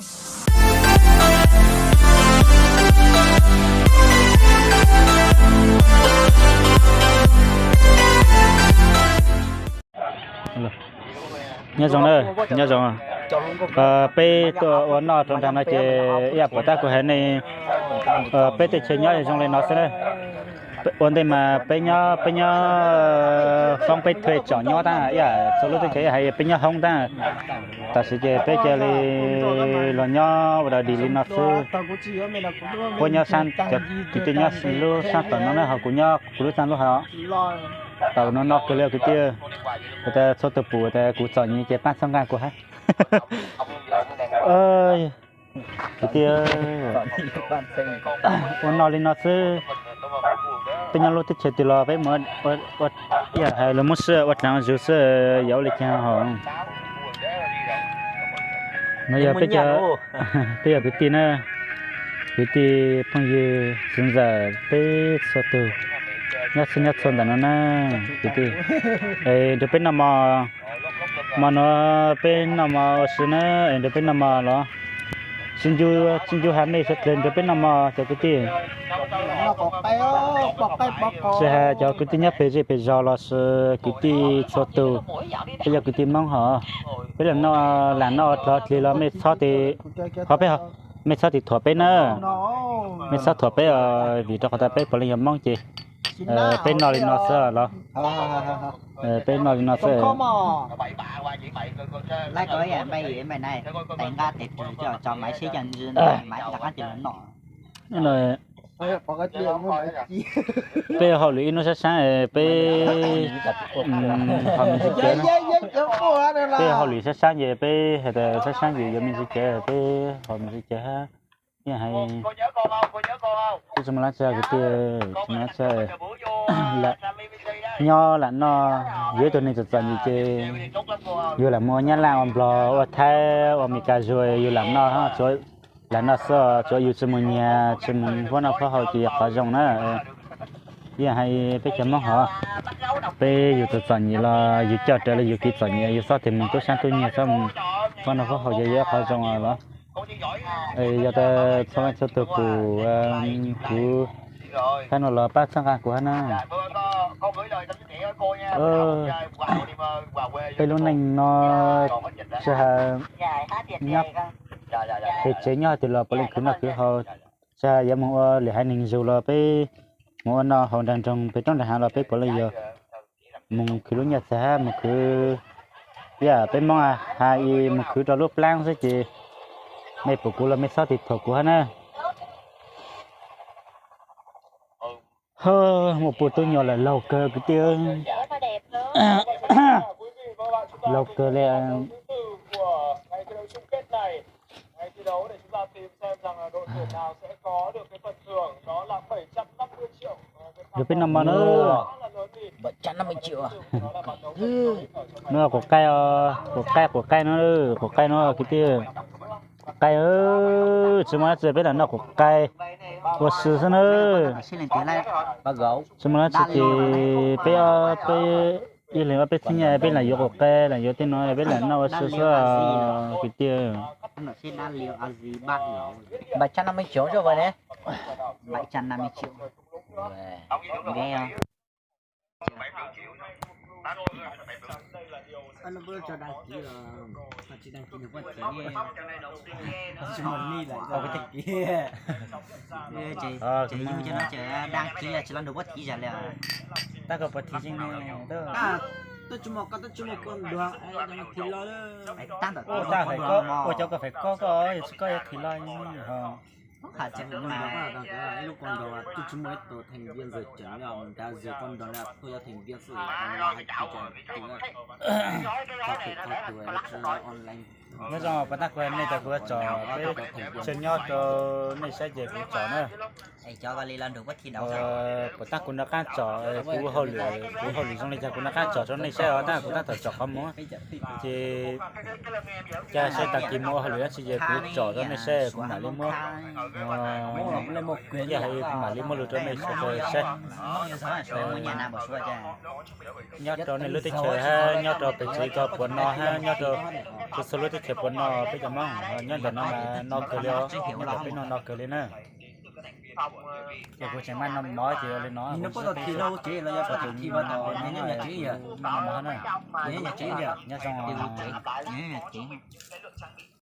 Nyob zoo na, nyob zoo. Peb tuaj ua noj rau nram no ces ib yam pom tab kuv hais nej, peb teb chaws nyob zoo li no xwb na. Ua ntej mas peb nyob, peb nyob foob peb thuê tsom nyob tab, ib yam txhua lub teb chaws hais peb nyob hoob tab. Tam sim ces peb cia li los nyob ua da dis li no xwb. Puab nyob sab, cov kwv tij nyob lub sab tom no na, ho kuv nyob kuv lub tag lub hauv. Tau no no kawg li kwv tij. Kuv tas txhua tus pum tas kuv txom nyem ces pab txhawb nqa kuv hab. Kwv tij, ua noj li no xwb. Peb nyob lub teb chaws twg los peb mus ua, hais lus Hmoob xwb, ua dlaag ua zug xwb, yog ua li cas hos. No yog peb cov, peb yog kwv tij na, kwv tij phooj ywg txiv ntxawm peb txhua tus nyob txhua nyob txhua ntawm no na, kwv tij. Es nrug peb noj mov, mov nuav peb noj mov ua si na, es nrug peb noj mov los. Tsis ncu, tsis ncu has mej sawv dlawg, nrug peb noj mov cov kwv tij. Tsis has cov kwv tij nyob peg zej peg zog los sis kwv tij txhua tus, peb yog kwv tij Hmoob hos, peb lam noj, lam noj dlov dlig los mej txhob tes, qhov peb, mej txhob tes thuam peb na, mej txhob thuam peb os, vim rau qhov tas peb puav leej yog Hmoob ces peb noj li no xwb los, peb noj li no xwb. Peb hauj lwm ib hnub sab sab, peb ho me ntsis cev na. Peb hauj lwm sab sab ces peb has tas sab sab ces yuav me ntsis cev, peb ho me ntsis cev hab. Yog hais, peb tsis muaj lab tsi kwv tij, tsis muaj lab tsi, nyob lam noj, yuav ib tug neeg txom txom nyem ces yug lam mus ua Nyab Laj, ua Nplog, ua Thaib, ua Amelikas zuag, yug lam noj, lam noj xwb, tsuav yug tsis mus nyiag, tsis mus huab noj huab haus ces yog qhov zoo na. Yog hais peb cov Hmoob hov, peb yug txom txom nyem los yug coj raws li yug kev txom nyem, yug txhob tes mus tub sab tub nyiag, txhob mus huab noj huab haus ces yog qhov zoo los. Yog tas txhua leej txhua tug pum kuv thaum no los pab txhawb nqa kuv hab na. Peb lub neej no tsis has nyob pem tsev nyob hais tias los puav leej khwv noj khwv haus, tsis has yuav mus ua lwm haiv neeg zug los peb mus ua noj haus nraag nroog pem roob nraag hav los peb puav leej yog mus khwv lub nyaj txag hab mus khwv, yam peb Moob has mus khwv rau lub plaab xwb ces mej pum kuv los mej txhob tes thuam kuv hab na. Muaj puj tub nyuam lawm laug kawg kwv tij. Laug kawg li. Yog peb noj mov na. Nov quav qaib, quav qaib, quav qaib no, quav qaib no kwv tij. Quav qaib, tsis muaj dab tsi peb lam noj quav qaib ua si xwb na. Tsis muaj dab tsi ces peb, peb ib leeg ob peb txhiab nyaj peb lam yuav quav qaib lam yuav tej no peb lam noj ua si xwb kwv tij. Tab koj puas thim zeej ne? Ua cov koj fais koj, koj yog tsis koj yuav thim los. Nyob zoo, puas tag kuv nej tas kuv tsom peb tseem nyob rau nej saib ces kuv tsom na. Puas tag kuv nov qab tsom, kuv hauj lwm, kuv hauj lwm zoo li cas kuv nov qab tsom rau nej saib os, tab kuv tab tom tsom qhov muag ces cas saib tag kis mus ua hauj lwm dab tsi ces kuv tsom rau nej saib kuv mam li muab, yog hais kuv mam li muab lug rau nej saib. Nyob rau nej lub teb chaws hab nyob rau pem tsev ko puas no hab nyob rau txhua txhua lub teb Puas noj peb cov Hmoob nyob ntawm no mas no kawg li os, nyob ntawm peb no no kawg li na. Ces kuv tseem maj noj mov ces li no. Nws puab tau thim no ces los yog puab tau thim mas tom nyob nyab tsev yog, noj mov na, nyob nyab tsev yog, nyob zoo.